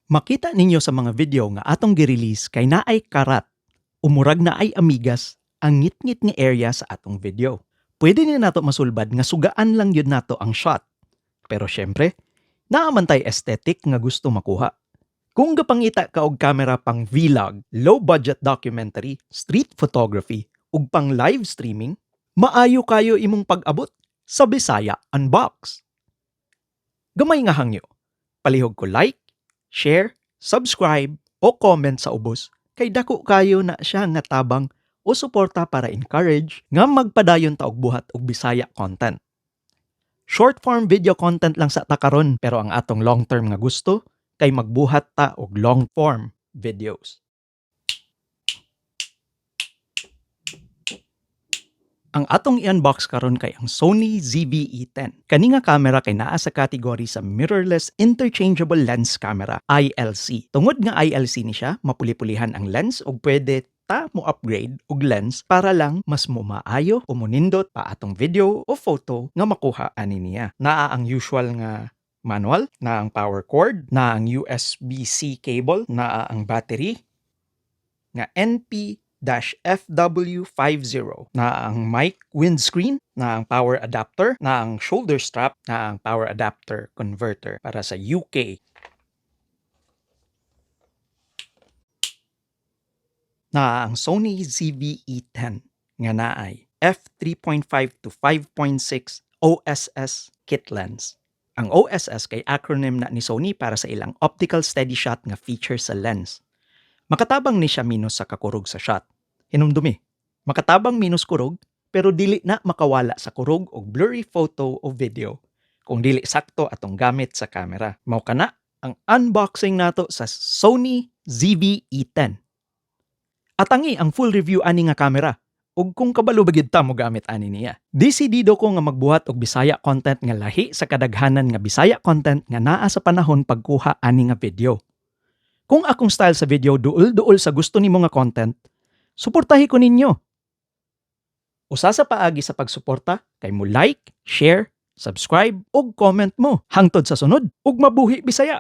Makita ninyo sa mga video nga atong gi-release kay naay karat o murag naay amigas ang ngitngit nga area sa atong video. Pwede ni nato masulbad nga sugaan lang yun nato ang shot. Pero syempre, naa man tay aesthetic nga gusto makuha. Kung gapangita ka og camera pang vlog, low budget documentary, street photography, ug pang live streaming, maayo kayo imong pag-abot sa Bisaya Unbox. Gamay nga hangyo. Palihog ko like, share, subscribe o comment sa ubos kay dako kayo na siya nga tabang o suporta para encourage nga magpadayon ta og buhat og Bisaya content. Short form video content lang sa ta karon, pero ang atong long term nga gusto kay magbuhat ta og long form videos. Ang atong i-unbox karon kay ang Sony ZV-E10. Kani nga camera kay naa sa category sa mirrorless interchangeable lens camera, ILC. Tungod nga ILC ni siya, mapuli-pulihan ang lens ug pwede ta mo upgrade og lens para lang mas momaayo o monindot pa atong video o photo nga makuha ani niya. Naa ang usual nga manual, naa ang power cord, naa ang USB-C cable, naa ang battery nga NP-FW50, naa ang mic windscreen, naa ang power adapter, naa ang shoulder strap, naa ang power adapter converter para sa UK. Naa ang Sony ZV-E10 nga naay f3.5 to 5.6 OSS kit lens. Ang OSS kay acronym na ni Sony para sa ilang optical steady shot nga feature sa lens. Makatabang ni siya minus sa kakurog sa shot. Hinumdumi, makatabang minus kurog pero dili na makawala sa kurog og blurry photo o video kung dili sakto atong gamit sa camera. Mao kana ang unboxing nato sa Sony ZV-E10. Atangi ang full review ani nga camera ug kung kabalo ba gyud ta mo gamit ani niya. Desidido ko nga magbuhat og Bisaya content nga lahi sa kadaghanan nga Bisaya content nga naa sa panahon pagkuha ani nga video. Kung akong style sa video duol-duol sa gusto nimo nga content, suportahi ko ninyo. Usa sa paagi sa pagsuporta kay mo like, share, subscribe ug comment mo. Hangtod sa sunod ug mabuhi Bisaya.